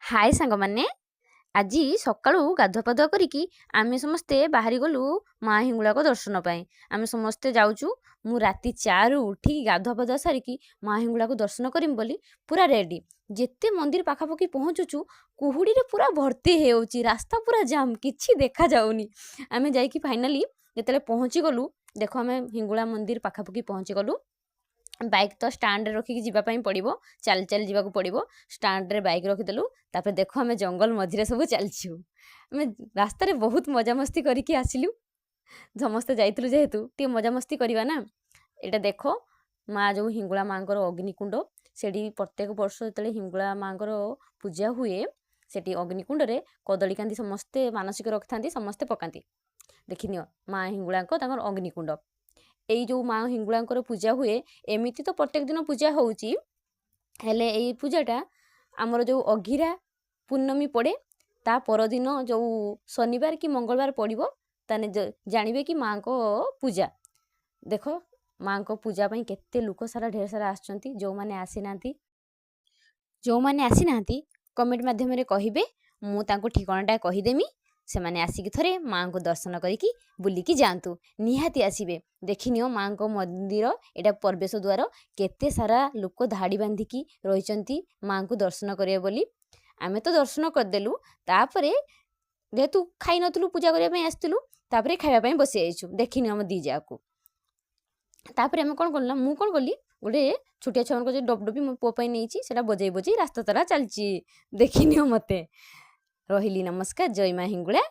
ହାଏ ସାଙ୍ଗମାନେ, ଆଜି ସକାଳୁ ଗାଧୁଆ ପାଧୁଆ କରିକି ଆମେ ସମସ୍ତେ ବାହାରି ଗଲୁ ମା ହିଙ୍ଗୁଳାଙ୍କ ଦର୍ଶନ ପାଇଁ। ଆମେ ସମସ୍ତେ ଯାଉଛୁ। ମୁଁ ରାତି 4ରୁ ଉଠିକି ଗାଧୁଆ ପାଧୁଆ ସାରିକି ମା ହିଙ୍ଗୁଳାକୁ ଦର୍ଶନ କରିମି ବୋଲି ପୁରା ରେଡ଼ି। ଯେତେ ମନ୍ଦିର ପାଖାପାଖି ପହଞ୍ଚୁଛୁ, କୁହୁଡ଼ିରେ ପୁରା ଭର୍ତ୍ତି ହେଇଯାଉଛି, ରାସ୍ତା ପୁରା ଜାମ୍, କିଛି ଦେଖାଯାଉନି। ଆମେ ଯାଇକି ଫାଇନାଲି ଯେତେବେଳେ ପହଞ୍ଚିଗଲୁ, ଦେଖ, ଆମେ ହିଙ୍ଗୁଳା ମନ୍ଦିର ପାଖାପାଖି ପହଞ୍ଚିଗଲୁ। ବାଇକ୍ ତ ଷ୍ଟାଣ୍ଡରେ ରଖିକି ଯିବା ପାଇଁ ପଡ଼ିବ, ଚାଲି ଚାଲି ଯିବାକୁ ପଡ଼ିବ। ଷ୍ଟାଣ୍ଡରେ ବାଇକ୍ ରଖିଦେଲୁ। ତାପରେ ଦେଖ, ଆମେ ଜଙ୍ଗଲ ମଝିରେ ସବୁ ଚାଲିଛୁ। ଆମେ ରାସ୍ତାରେ ବହୁତ ମଜାମସ୍ତି କରିକି ଆସିଲୁ। ସମସ୍ତେ ଯାଇଥିଲୁ ଯେହେତୁ, ଟିକେ ମଜାମସ୍ତି କରିବା ନା। ଏଇଟା ଦେଖ, ମା ଯେଉଁ ହିଙ୍ଗୁଳା ମାଆଙ୍କର ଅଗ୍ନିକୁଣ୍ଡ। ସେଠି ପ୍ରତ୍ୟେକ ବର୍ଷ ଯେତେବେଳେ ହିଙ୍ଗୁଳା ମାଆଙ୍କର ପୂଜା ହୁଏ, ସେଠି ଅଗ୍ନିକୁଣ୍ଡରେ କଦଳୀ କାନ୍ଦି ସମସ୍ତେ ମାନସିକ ରଖିଥାନ୍ତି, ସମସ୍ତେ ପକାନ୍ତି। ଦେଖିନିଅ ମା ହିଙ୍ଗୁଳାଙ୍କ ତାଙ୍କର ଅଗ୍ନିକୁଣ୍ଡ। ଏଇ ଯେଉଁ ମା ହିଙ୍ଗୁଳାଙ୍କର ପୂଜା ହୁଏ, ଏମିତି ତ ପ୍ରତ୍ୟେକ ଦିନ ପୂଜା ହେଉଛି, ହେଲେ ଏଇ ପୂଜାଟା ଆମର ଯେଉଁ ଅଘିରା ପୂର୍ଣ୍ଣମୀ ପଡ଼େ, ତା ପରଦିନ ଯେଉଁ ଶନିବାର କି ମଙ୍ଗଳବାର ପଡ଼ିବ, ତାହେଲେ ଜାଣିବେ କି ମାଆଙ୍କ ପୂଜା। ଦେଖ, ମାଆଙ୍କ ପୂଜା ପାଇଁ କେତେ ଲୋକ ସାରା ଢେର ସାରା ଆସୁଛନ୍ତି। ଯେଉଁମାନେ ଆସିନାହାନ୍ତି, କମେଣ୍ଟ ମାଧ୍ୟମରେ କହିବେ, ମୁଁ ତାଙ୍କୁ ଠିକଣାଟା କହିଦେମି। ସେମାନେ ଆସିକି ଥରେ ମାଆଙ୍କୁ ଦର୍ଶନ କରିକି ବୁଲିକି ଯାଆନ୍ତୁ। ନିହାତି ଆସିବେ। ଦେଖିନିଅ ମାଆଙ୍କ ମନ୍ଦିର, ଏଇଟା ପ୍ରବେଶ ଦ୍ୱାର। କେତେ ସାରା ଲୋକ ଧାଡ଼ି ବାନ୍ଧିକି ରହିଛନ୍ତି ମାଆଙ୍କୁ ଦର୍ଶନ କରିବେ ବୋଲି। ଆମେ ତ ଦର୍ଶନ କରିଦେଲୁ। ତାପରେ ଯେହେତୁ ଖାଇନଥିଲୁ, ପୂଜା କରିବା ପାଇଁ ଆସିଥିଲୁ, ତାପରେ ଖାଇବା ପାଇଁ ବସିଯାଇଛୁ। ଦେଖିନିଅ ଆମ ଦୁଇ ଯାଆକୁ। ତାପରେ ଆମେ କ'ଣ କଲୁ ନା, ମୁଁ କ'ଣ କଲି, ଗୋଟେ ଛୋଟିଆ ଛୁଆମାନଙ୍କ ଯେଉଁ ଡପଡପି ମୋ ପୁଅ ପାଇଁ ନେଇଛି, ସେଇଟା ବଜେଇ ବଜେଇ ରାସ୍ତା ସାରା ଚାଲିଛି। ଦେଖିନିଅ ମୋତେ। ରହିଲି, ନମସ୍କାର, ଜୟ ମା ହିଙ୍ଗୁଳା।